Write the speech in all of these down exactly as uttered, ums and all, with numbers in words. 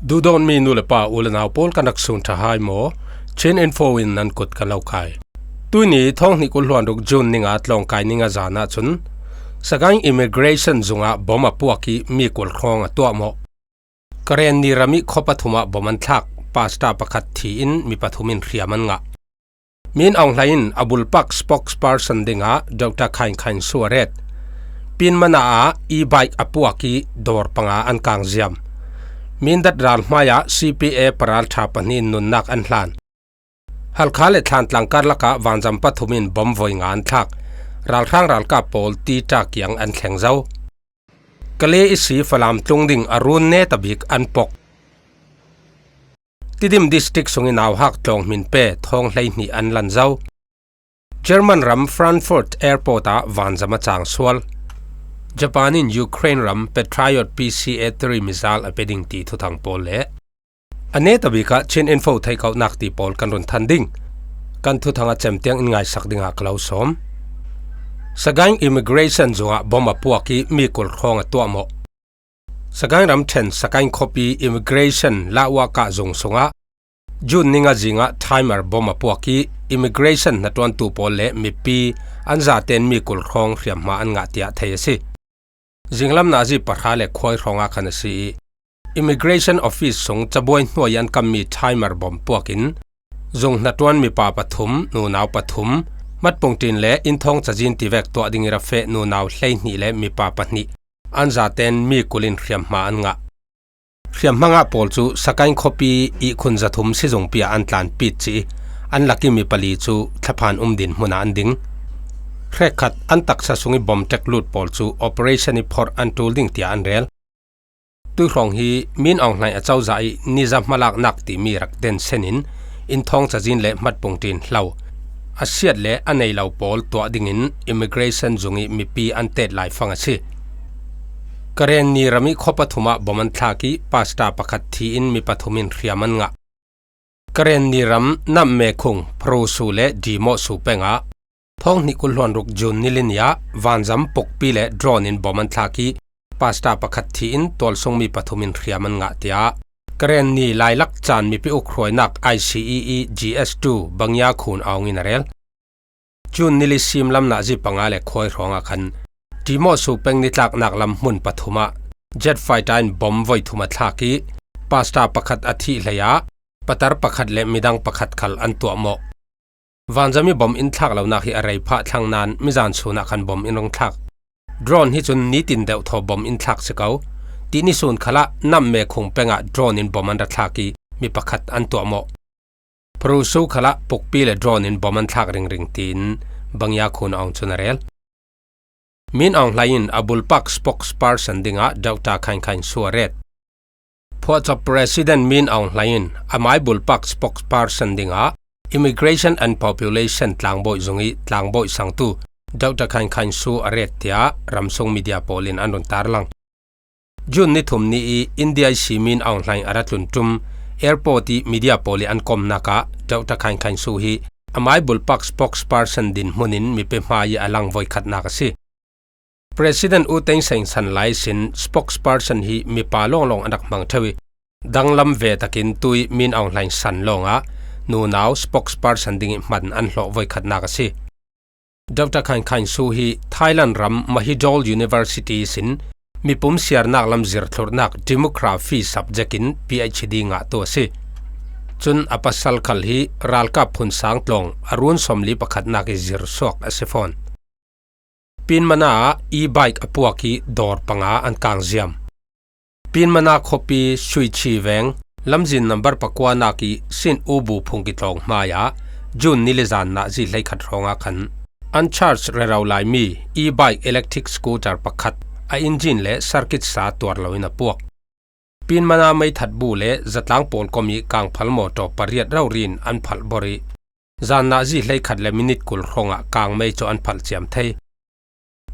Duhdawtmi nu le pa, u le nau pawl, kan rak sun ṭha hai maw? Chin Info in nan kut kan lo kai. Tuini thawng hnih kul hluan ruk June ni nga tlawngkai ni nga zan ah cun Sagaing Immigration zung ah bom a puak ih mi kul hrawng a tuah maw? Karenni ram ih khaw pathum ah bom an thlak, pastor pakhat thi in mi pathum in hriam an ngah. Min Aung Hlaing in a bulpak spokesperson dingah Doctor Khaing Khaing Su a ret. Pinmana ah e-bike a puak ih dawr panga an kangziam. Mindat ral hmaiah C P A paralṭha pahnih in nunnak an hlan. Halkha le Thantlang karlakah vanzam pathum in bom voi nga an thlak. Ralhrang ralkap pawl Tita kiang an thleng zo. Kale ihsi Falam tlung ding a run neta bik an pok. Tidim District sungin nauhak tlawng hmin pe thawng hleihnih an lan zo. German ram Frankfurt Airport ah vanzam a cang sual. Japan in Ukraine ram Patriot P C A three missile a pe ding ti thuthang pawl le a neta bikah Chin Info theihkohnak ti pawl kan run than ding. Kan thuthang a cem tiang in ngaisak dingah ka lo sawm. Sagaing Immigration zungah bom a puak ih mi kul hrawng a tuah maw? Sagaing ramṭhen Sagaing khuapi Immigration lauakah zung sungah June ni nga zingah timer bom a puak ih Immigration hnaṭuantu pawl le mipi an zaten mi kul hrawng hriamhma an ngah tiah thei a si. Zinglam nazi pahra le khuai hrawngah khan a si ih Immigration Office sung cabuai hnuai an kammi timer bom puakin zung hnaṭuan mipa pathum, nunau pathum, hmatpungṭin le inthawng cazin tivek tuah ding ih ra feh nunau hleihnih le mipa pahnih an zaten mi kulin hriamhma an ngah. Hriamhma ngah pawl cu Sagaing khuapi ihkhun zathum sizungpi ah an tlanpit cih ih an lak ih mi pali cu thlaphan um dinhmun ah an ding. Hrekkhat an taksa sung ih bom ṭek lut pawl cu operation ih phorh an ṭul ding tiah an rel. Tuihrawng hi Min Aung Hlaing a cozah ih niza hmalaknak timi rak den sen in inthawng cazin le hmatpungṭin hlo a siat le a nei lo pawl tuah dingin Immigration zung ih mipi an tet laifang a si. Karenni ram ih khuapathum ah bom an thlak ih pastor pakhat thi in mi pathum in hriam an ngah. Karenni ram Nammekhung, Phrosu le Dimosu peng ah thawng hnih kul hluan ruk June ni li ni ah vanzam pukpi le drone in bom an thlak ih pastor pakhat thi in tualsungmi pathum in hriam an ngah, tiah Karenni lailak caan mipi ukhruainak I C E E G S two Bangya Khun Aung in a rel. June ni li sim lam nazi panga le khuai hrawngah khan Dimosu peng nitlaknak lam hmun pathum ah jet fighter in bom voi thum a thlak ih pastor pakhat a thih hlei ah patar pakhat le midang pakhat khal an tuah mawh. Vanzam ih bom in thlak lonak hi a rei phah thlang nain mizan sun ah khan bom in rung thlak. Drone hi cun nitin deuh thaw bom in thlak si ko. Tihni sun khalah Nammekhung peng ah drone in bom an ra thlak ih mi pakhat an tuah mawh. Phrosu khalah pukpi le drone in bom an thlak ringring, tiin Bangya Khun Aung cun a rel. Min Aung Hlaing in a bulpak spokesperson dingah Doctor Khaing Khaing Su a ret. Phuahcop President Min Aung Hlaing in amai bulpak spokesperson dingah Immigration and Population tlangbawi zung ih tlangbawi sangtu Doctor Khaing Khaing Su a ret, tiah ramsung media pawl in an run tarlang. June ni thum ni ih India ihsi Min Aung Hlaing a ra tlun ṭum airport ih media pawl ih an komnak ah Doctor Khaing Khaing Su hi amai bulpak spokesperson dinhmun in mipi hmai ih a lang voikhatnak a si. President U Thein Sein san lai ihsin spokesperson hi mipa lawnglawng an rak hmang ṭheu ih danglam ve takin tu ih Min Aung Hlaing san lawngah nunau spokesperson ding ih hman an hlawh voikhatnak a si. Doctor Khaing Khaing Su hi Thailand ram Mahidol University ihsin mipum siarnak lam zirthlurhnak demography subject in P H D ngahtu a si. Cun a pasal khal hi ralkap phun sang tlawng a run sawmli pakhatnak ih zirsuak a si fawn. Pinmana ah e-bike a puak ih dawr panga an kangziam. Pinmana khuapi Suichi veng lamzin nambar pakuanak ih Sin Ubu phung kitlawng hmaiah June ni li zan nazi hleikhat hrawngah khan uncharged rero laimi e-bike electric scooter pakhat a engine le circuit sa tuar loin a puak. Pinmana meithat bu le zatlang pawl kom ih kangphal mawtaw pariat rori in an phalh bor ih zan nazi hleikhat le minit kul hrawngah kangmei cu an phalh ciam thei.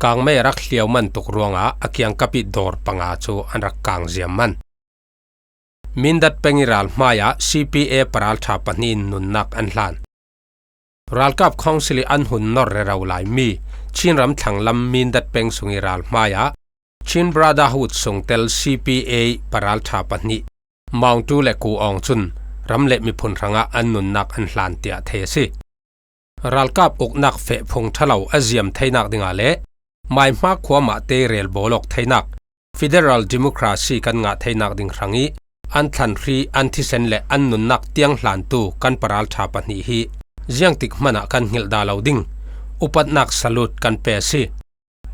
Kangmei a rak hliau man tuk ruangah a kiangkap ih dawr panga cu an rak kangziam man. Mindat peng ih ral hmaiah C P A paralṭha pahnih in nunnak an hlan. Ralkap Council ih an hun nor rero laimi Chin ram thlanglam Mindat peng sung ih ral hmaiah Chin Brotherhood sungtel C P A paralṭha pahnih Maung Tu le Ku Aung cun ram le miphun hrangah an nunnak an hlan tiah thei a si. Ralkap uknak feh phung ṭhalo a ziam theinak dingah le maihma khuamahte relbawl awk theinak, federal democracy kan ngah theinak ding hrangih an thlanhri, an thisen le an nunnak tiang hlantu kan paralṭha pahnih hi ziangtik hmanah kan hngilh dah lo ding upatnak salute kan pe a si.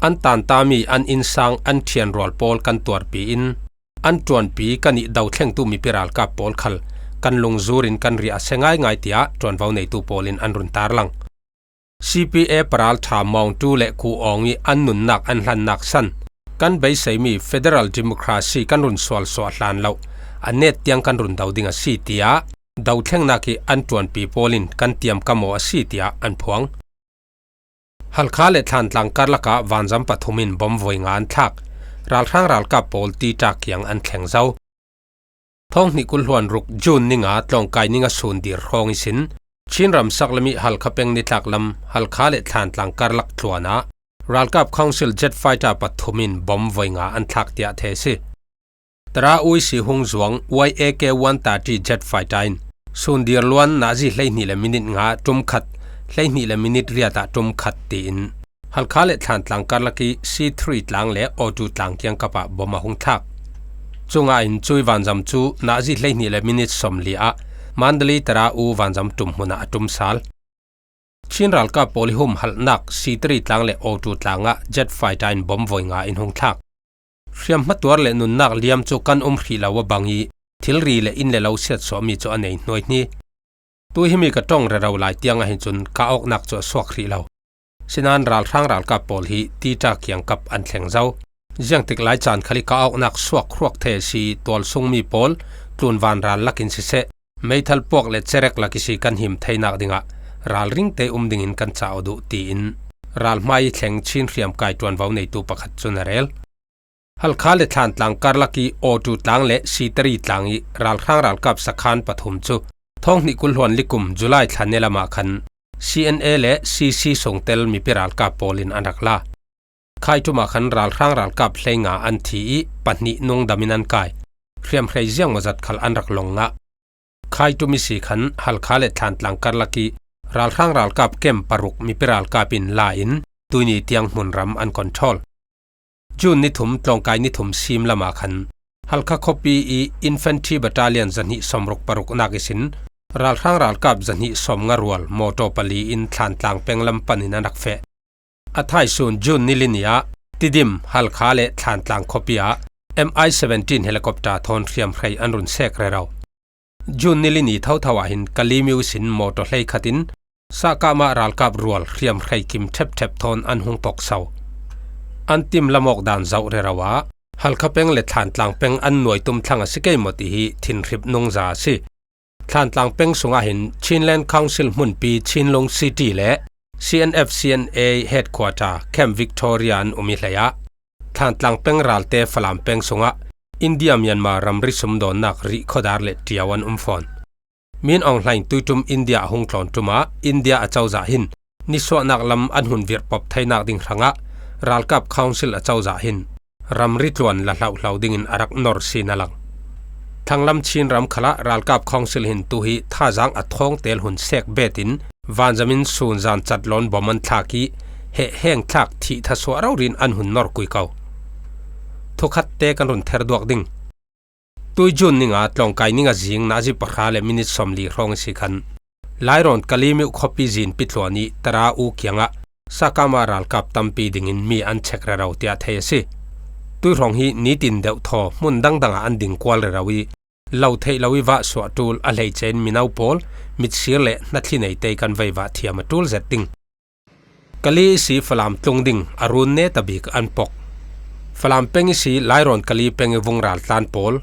An tantami an innsang, an ṭhianrual pawl kan tuarpi in an ṭuanpi kan ih dothlengtu mipi ralkap pawl khal kan lungzur in kan riahsia ngaingai tiah ṭuanvo neitu pawl in an run tarlang. C P A paralṭha Maung Tu le Ku Aung ih an nunnak an hlannak san kan beiseimi federal democracy kan run sualsuah hlan loh a net tiang kan run do ding a si tiah dothlengnak ih an ṭuanpi pawl in kan tiamkam aw a si tiah an phuang. Halkha le Thlantlang karlakah vanzam pathum in bom voi nga an thlak. Ralhrang ralkap pawl tiṭak kiang an thleng zo. Thawng hnih kul hluan ruk June ni nga tlawngkai ni nga sun dir hrawng ihsin Chin ramsak lam ih Halkha peng nitlak lam Halkha le Thlantlang karlak thluan ah ralkap Council jet fighter pathum in bom voi nga an thlak tiah thei a si. Tara U ih si hung zuang Y A K one thirty jet fighter in sun dir luan nazi hleihnih le minit nga ṭum khat, hleihnih le minit riat ah ṭum khat tiin Halkha le Thlantlang karlak ih C three tlang le O two tlang kiangkap ah bom a hung thlak. Cungah in cui vanzam cu nazi hleihnih le minit sawmli ah Mandalay Tara U vanzam ṭum hmun ah a ṭum sal. Chin ralkap pawl ih humhalhnak C three tlang le O two tlang ah jet fighter in bom voi nga in hung thlak. Hriamhma tuar le nunnak liam cu kan um hrih lo a bang ih thilri le inn le lo siatsuahmi cu a nei hnuaihni. Tu himi ka ṭong rero lai tiang ahhin cun ka awknak cu a suak hrih lo. Sinain ralhrang ralkap pawl hi tiṭak kiangkap an thleng zo. Ziangtik lai caan khal ih ka awknak suak hruak thei a si ih tualsungmi pawl tlunvan ral lak in siseh, meithal puak le cerek lak ihsi kan him theinak dingah ralring te um dingin kan cauk duh tiin ralhmai ih thleng Chin hriamkai ṭuanvo neitu pakhat cun a rel. Halkha le Thlantlang karlak ih O two tlang le C three tlang ih ralhrang ralkap sakhan pathum cu thawng hnih kul hluan li kum July thla ni lamah khan C N A le C C sungtel mipi ralkap pawl in an rak la. Khaitum ah khan ralhrang ralkap hleinga an thi ih pahnih nungdam in an kai. Hriamhrei ziangmawzat khal an rak long ngah. Khaitum ihsi khan Halkha le Thlantlang karlak ih ralhrang ralkap kem paruk mipi ralkap in la in tuihni tiang hmunram an control. June ni thum tlawngkai ni thum sim lamah khan Halkha khuapi ih infantry battalion zahnih sawmruk paruknak ihsin ralhrang ralkap zahnih sawmnga rual mawtaw pali in Thlantlang peng lam pan in an rak feh. A thaisun June ni li ni ah Tidim, Halkha le Thlantlang khuapi ah M I seventeen helicopter thawn hriamhrei an run sek rero. June ni li ni thotho ah hin Kalaymyo ihsin mawtaw hleikhat in Sakama ralkap rual hriamhrei kim ṭhepṭhep thawn an hung pokso. An tim lamawk dan zoh rero ah Halkha peng le Thlantlang peng an nuaitum thlang a si kei maw ti hi thinhrip nungza a si. Thlantlang peng sungah hin Chinland Council hmunpi Chinlung City le C N F C N A headquarter Camp Victoria an um ih hleiah Thlantlang peng ralte Falam peng sungah India Myanmar ramri sumdawnnak rih khuadar le ṭiau an um fawn. Min Aung Hlaing tuiṭum India a hung tlawn ṭum ah India acozah hin nisuahnak lam an hun virh pop theinak ding hrangah ralkap council acozah hin ramri tluan la hlohlo dingin a rak nor si na lang. Thanglam Chin ram khalah ralkap council hin tu hi thazaang a thawng tel hun sek bet in vanzam in sun zan cat lawn bom an thlak ih heh heng thlak thih thasuah rori in an hun nor kui ko. Thukhat te kan run ther duak ding. Tui June ni nga tlawngkai ni nga zing nazi pahra le minit sawmli hrawng ihsi khan Lairawn Kalaymyo khuapi zinpi tluan ih Tara U kiangah Sakama ralkap tampi dingin mi an chek rero tiah thei a si. Tui hrawng hi nitin deuhthaw hmun dangdang ah an ding kual rero ih lo theih lo ih vah suah ṭul a hleice in mino pawl mitsir le hnathli neite kan veivah thiam a ṭul zet ding. Kali ihsi Falam tlung ding a run neta bik an pok. Falam peng ihsi Lairawn Kali peng ih vung raltlan pawl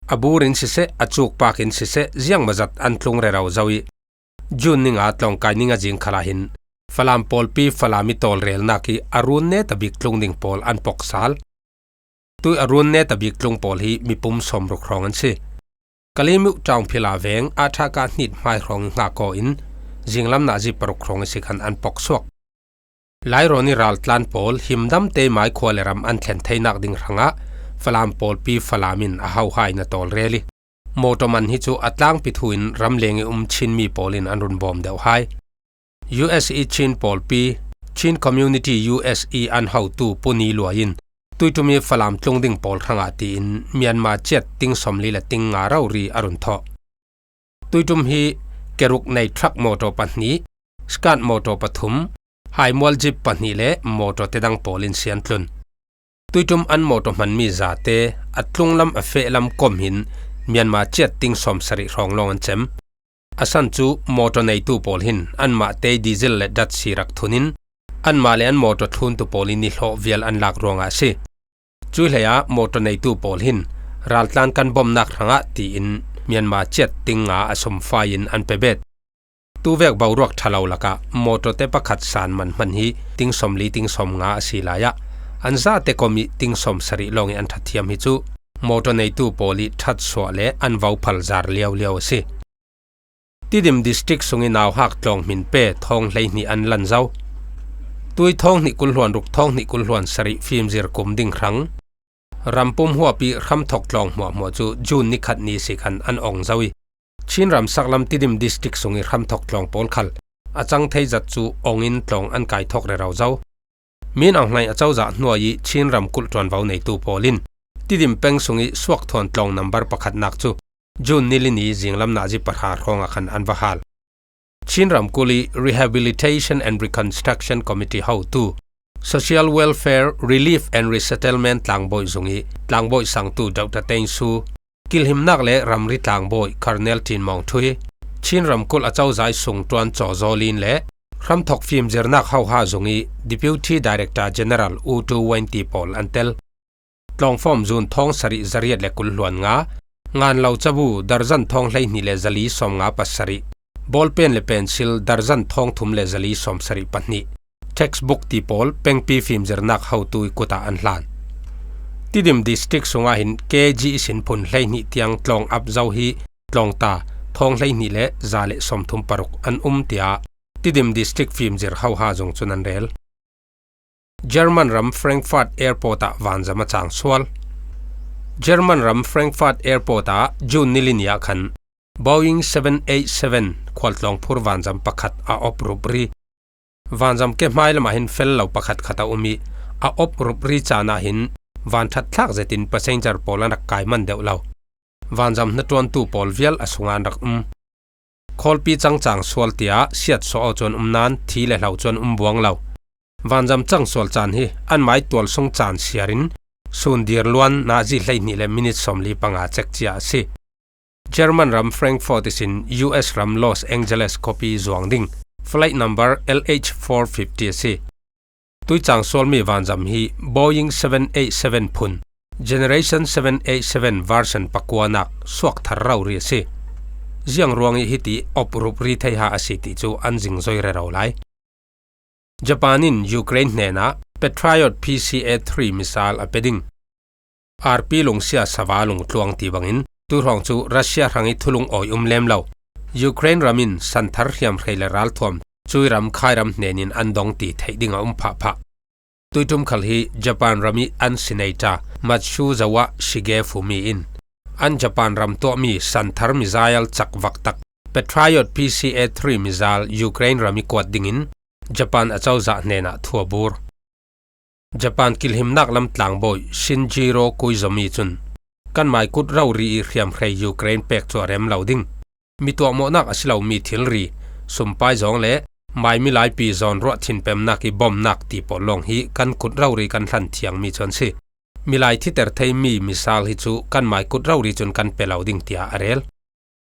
a bur in siseh, a cukpak in siseh, ziangmawzat an tlung rero zo ih June ni nga tlawngkai ni nga zing khalah hin Falam pawlpi Falam ih tawlrelnak ih a run neta bik tlung ding pawl an pok sal. Tui a run neta bik tlung pawl hi mipum sawmruk hrawng an si. Kalaymyo Ṭaungphila veng ah ṭha ka hnit hmai hrawng ih hngak aw in zinglam nazi paruk hrawng ihsi khan an pok suak. Lairawn ih raltlan pawl himdamte mai khua le ram an thlen theinak ding hrangah Falam pawlpi Falam in a hohai na tawlrel ih mawtaw man hi chu a tlangpi thuin ramleng i um Chin mi pawl in an run bawm deuh hai. U S E Chin pawlpi, Chin Community U S E an hotu Pu Ni Luai in tuiṭum hi Falam tlung ding pawl hrangah tiin Myanmar chiat ting sawmli le ting nga rori a run thawh. Tuiṭum hi keruk nei truck mawtaw pahnih, skat mawtaw pathum, haimual jeep pahnih le mawtaw te dang pawl in sian tlun. Tuiṭum an mawtaw hmanmi zate a tlunglam a fehlam kawm hin Myanmar chiat ting sawmsarih hrawng lawng an chem. A san chu mawtaw neitu pawl hin anmah tei diesel le datsi rak thunin anmah le an mawtaw thluntu pawl in nihlawh vial an lak ruangah a si. Cui hleia mawtaw neitu pawl hin raltlan kan bawmnak hrangah tiin Myanmar chiat ting nga a sum fai in an pe bet. Tuvek boruak ṭha lo lakah mawtaw te pakhat san man hman hi ting sawmli ting sawmnga a si laiah an zate kawm i ting sawmsarih lawng i an ṭhathiam hi chu mawtaw neitu pawl i ṭhat suah le an vau phal zar liauliau a si. Tidim District sung i nauhak tlawng hmin pe thawng hleihnih an lan zo. Tui thawng hnih kul hluan ruk thawng hnih kul hluan sarih fimzir kum ding hrang rampum huapi hramthawk tlawng hmuahhmuah cu June ni khat ni si khan an ong zo i Chin ram saklam Tidim District sung i hramthawk tlawng pawl khal a cang thei zat cu ong in tlawng an kai thawk rero zo. Min Aung Hlaing a cozah hnuai i Chin ramkulh ṭuanvo neitu pawl in Tidim peng sung i suakthuan tlawng nambar pakhatnak cu June ni li ni zinglam nazi pahra hrawngah khan an va hal. Chin ramkulh i Rehabilitation and Reconstruction Committee hotu, Social Welfare, Relief and Resettlement tlangbawi zung i tlangbawi sangtu Doctor Tein Su, kilhimnak le ramri tlangbawi Colonel Tin Maung Htui, Chin ramkulh a cozai sung ṭuan Caw Zaw Lin le hramthawk fimzirnak hoha zung i Deputy Director General U Tu Wen ti pawl an tel. Tlawng fawm zun thawng sarih zariat le kul hluan nga, ngan lo cabu darzan thawng hleihnih le zali sawmnga pasarih, bawlpen le pensil darzan thawng thum le zali sawmsarih pahnih, textbook ti pawl pengpi fimzirnak hotu i kutah an hlan. Tidim District sungah hin K G i sin phun hleihnih tiang tlawng ap zo hi tlawngta thawng hleihnih le za le sawmthum paruk an um, tiah Tidim District fimzir hoha zung cun an rel. German ram Frankfurt Airport ah vanzam a cang sual. German ram Frankfurt Airport ah June ni li ni ah khan Boeing seven eight seven khualtlawng phur vanzam pakhat a op rupri. Vanzam ke hmai lamah hin fel lo pakhat khat a um i a op rupri caan ah hin van ṭhat thlak zetin passenger pawl an rak kai man deuh lo. Vanzam hnaṭuantu pawl vial a sungah an rak um. Khawlpi cangcang sual tiah siat suah aw cu an um nain thi le hlo cu an um buang lo. Vanzam cang sual caan hi an mai tual sung caan siarin sun dir luan nazi hleihnih le minit sawmli panga cek cia a si. German ram Frankfurt ihsin U S ram Los Angeles khuapi zuang ding flight number L H four fifty a si. Tuicang sualmi vanzam hi Boeing seven eight seven phun Generation seven eight seven version pakuanak suak thar rori a si. Ziang ruang i hiti op rupri thei ha a si ti cu an zingzoi rero lai. Japan in Ukraine hnenah Patriot P C A three missile a pe ding. Arpi lungsia sava lungtluang ti bangin tuihrawng cu Russia hrang i thulung awi um lem lo. Ukraine ram in santhar hriamhrei le ralthuam cui ram khai ram hnenin an dong ti theih ding a um phahphah. Tuiṭum khal hi Japan ram i an senator Matsuzawa Shigefumi in an Japan ram tuahmi santhar missile cak vaktak Patriot P C A three missile Ukraine ram i kuat dingin Japan a cozah hnenah thu a bur. Japan kilhimnak lam tlangbawi Shinjiro Koizumi cun, "Kan maikut rori i hriamhrei Ukraine pek cu a rem lo ding. Mi tuahmawhnak a si lomi thilri, sumpai zawng le mai milaipi zawn ruah thinpemnak i bawmnak ti pawl lawng hi kan kut rori kan hlan thiangmi cu an si. Milai thiter theimi missile hi cu kan maikut rori cun kan pe lo ding," tiah a rel.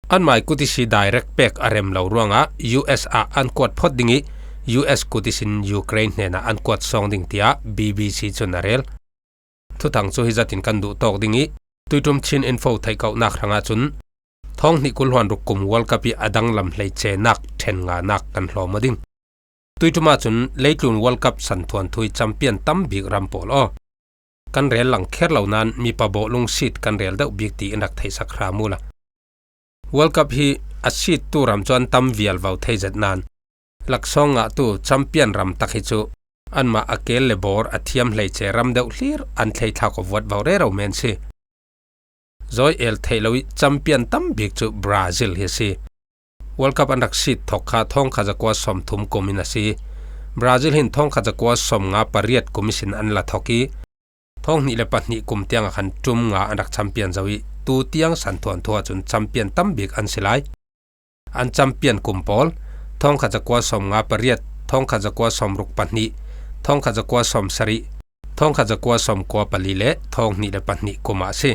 An maikut ihsi direct pek a rem lo ruangah U S ah an kuat phawt ding i U S kut ihsin Ukraine hnenah an kuat sawng ding, tiah B B C cun a rel. Thuthang cu hi zatin kan duh tawk ding i tuiṭum Chin Info theihkohnak hrangah cun thawng hnih kul hluan ruk kum World Cup i a danglam hleicenak ṭhen nganak kan hlawm aw ding. Tuiṭum ahcun leitlun World Cup santhuan thu i champion tam bik ram pawl aw. Kan rel lang kher lo nain mipa bawh lungsit kan rel deuh bik ti in rak theihsak hram uhla. World Cup hi a sittu ram cu an tam vial vo thei zet nain laksawng ngahtu champion ram tak hi cu anmah a kel le bawr a thiam hleice ram deuh hlir an thleithlak aw vuat vo rero men si. Zawi el theih lo ih champion tam bik cu Brazil hi a si. World Cup an rak sit thawk kha thawngkhat zakua sawmthum kum in a si. Brazil hin thawngkhat zakua sawmnga pariat kum ihsin an la thawk ih, thawng hnih le pahnih kum tiangah khan ṭum nga an rak champion zo ih, tu tiang santhuanthu ahcun champion tam bik an si lai. An champion kum pawl, thawngkhat zakua sawmnga pariat, thawngkhat zakua sawmruk pahnih, thawngkhat zakua sawmsarih, thawngkhat zakua sawmkua pali le thawng hnih le pahnih kum ah a si.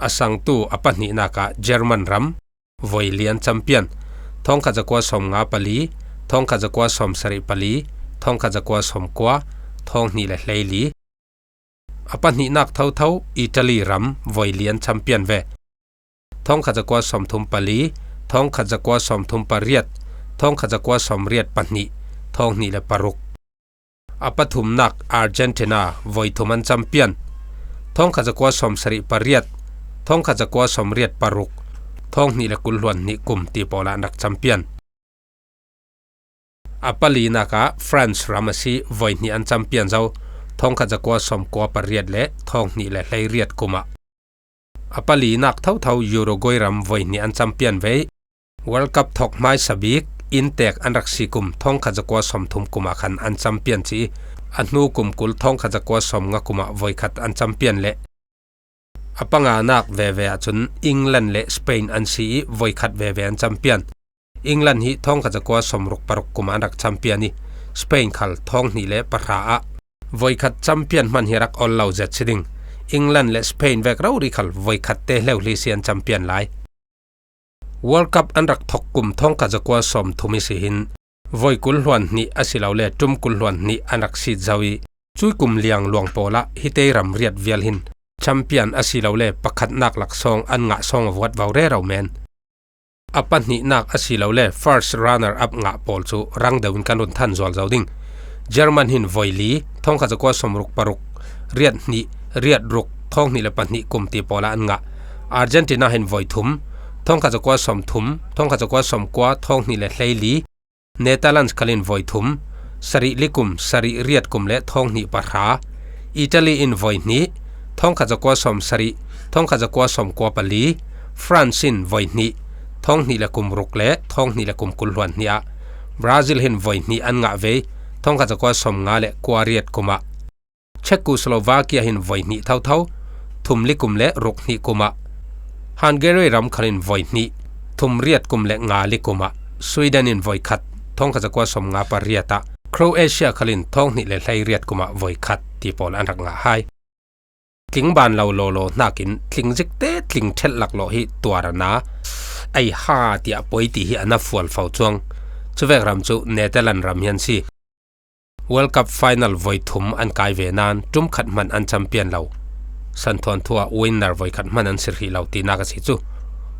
A sangtu a pahnihnak ah German ram voi li an champion, thawngkhat zakua sawmnga pali, thawngkhat zakua sawmsarih pali, thawngkhat zakua sawmkua, thawng hnih le hleili. A pahnihnak thotho Italy ram voi li an champion ve. Thawngkhat zakua sawmthum pali, thawngkhat zakua sawmthum pariat, thawngkhat zakua sawmriat pahnih, thawng hnih le paruk. A pathumnak Argentina voi thum an champion. Thawngkhat zakua sawmsarih pariat, thawngkhat zakua sawmriat paruk, thawng hnih le kul hluan hnih kum ti pawl ah an rak champion. A palinak ah France ram a si, voi hnih an champion zo, thawngkhat zakua sawmkua pariat le thawng hnih le hleiriat kum ah. A palinak thotho Uruguay ram voi hnih an champion ve ih, World Cup thawk hmaisa bik inntek an rak si kum thawngkhat zakua sawmthum kum ah khan an champion ci ih, a hnu kum kul thawngkhat zakua sawmnga kum ah voikhat an champion le a panganak veve ahcun England le Spain an si ih, voikhat veve an champion. England hi thawngkhat zakua sawmruk paruk kum ah an rak champion ih, Spain khal thawng hnih le pahra ah voikhat champion hman hi rak ol lo zet si ding. England le Spain vek rori khal voikhat te hleuhli si an champion lai. World Cup an rak thawk kum thawngkhat zakua sawmthum ihsi hin voi kul hluan hnih asilole ṭum kul hluan hnih an rak sit zo ih, cui kum liang luang pawl ah hitei ram riat vial hin champion asilole pakhatnak laksawng an ngah sawng a vuat vo rero men. A pahnihnak asilole first runner up ngah pawl cu rang deuh in kan run than zual zo ding. German hin voi li, thawngkhat zakua sawmruk paruk, riat hnih, riat ruk, thawng hnih le pahnih kum ti pawl ah an ngah. Argentina hin voi thum, thawngkhat zakua sawmthum, thawngkhat zakua sawmkua, thawng hnih le hleili. Netherlands khal in voi thum, sarih li kum, sarih riat kum le thawng hnih pahra. Italy in voi hnih, thawngkhat zakua sawmsarih, thawngkhat zakua sawmkua pali. France in voi hnih, thawng hnih le kum ruk le thawng hnih le kum kul hluan hnih ah. Brazil hin voi hnih an ngah ve, thawngkhat zakua sawmnga le kua riat kum ah. Czechoslovakia hin voi hnih thotho, thum li kum le ruk hnih kum ah. Hungary ram khal in voi hnih, thum riat kum le nga li kum ah. Sweden in voi khat, thawngkhat zakua sawmnga pariat ah. Croatia khal in thawng hnih le hleiriat kum ah voi khat ti pawl an rak ngah hai. Tling ban lo lawlaw hnakin tling zik te tling ṭhelh laklawh hi tuar a na, ai ha tiah poi ti hi a na fual fo cuang. Cuvek ram cu Netherlands ram hi an si. World Cup final voi thum an kai ve nain ṭum khat hman an champion lo. Santhuanthu ah winner voi khat hman an si hrih lo tinak a si cu.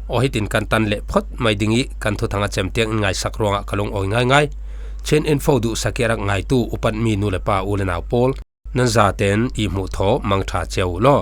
Aw hitin kan tan leh phawt mai ding ih kan thuthang a cem tiang in ngaisak ruangah ka lungawi ngaingai. Chin Info duhsak ih a rak ngaitu upatmi nu le pa u le nau pawl, nan zaten i hmuh thaw mangṭha cio u law.